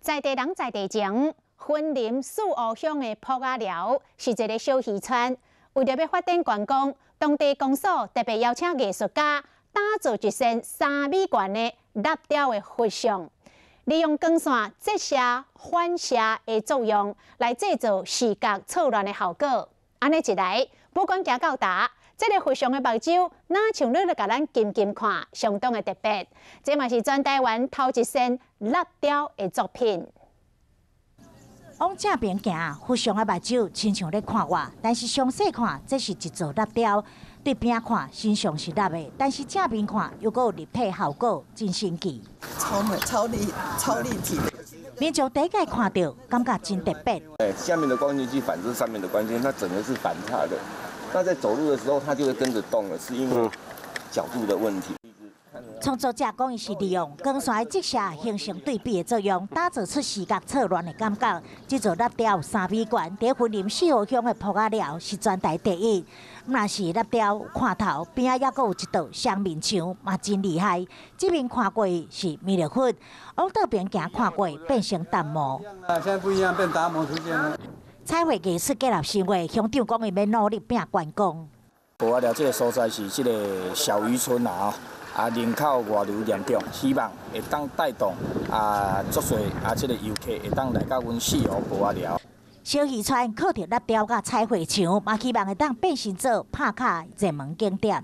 在地人在地情，雲林四湖鄉的朴仔寮是一个小漁村，為著欲發展觀光，當地公所特別邀請藝術家打造一尊3米懸的蠟雕的佛像，利用光線折射、反射的作用來製造視覺錯亂的效果。按呢一來，不管行到佗，這个佛像的目睭，若像咧共咱緊緊看，相當的特別。這嘛是全台灣頭一尊蠟雕的作品。往正邊行，佛像的目睭親像咧看我，但是詳細看，這是一座蠟雕。對邊看，身像是蠟的，但是正面看，又閣有立體效果，真神奇。超美、超立、超立體。民眾第一擺看著，感覺真特別。哎，下面的光線去反射上面的光線，它整個是反差的。那在走路的時候，它就會跟着動了，是因為角度的問題。創作者講，伊是利用光線的折射形成對比的作用，打造出視覺錯亂的感覺。這座蠟雕3米懸，佇雲林四湖鄉的朴仔寮是全台第一。毋但是蠟雕有看頭，邊仔猶閣有一道雙面牆，嘛真厲害。這面看過去是彌勒佛，往倒邊行看過變成達摩。啊，現在不一樣，變達摩出現了。彩繪藝術結合生活，鄉長講伊欲努力拼觀光。朴仔寮這个所在是這个小漁村啊，啊，人口外流嚴重，希望會當帶動啊，足濟啊，這个遊客會當來到阮四湖朴仔寮。小漁村靠著蠟雕佮彩繪牆，嘛希望會當變身做拍卡熱門景點。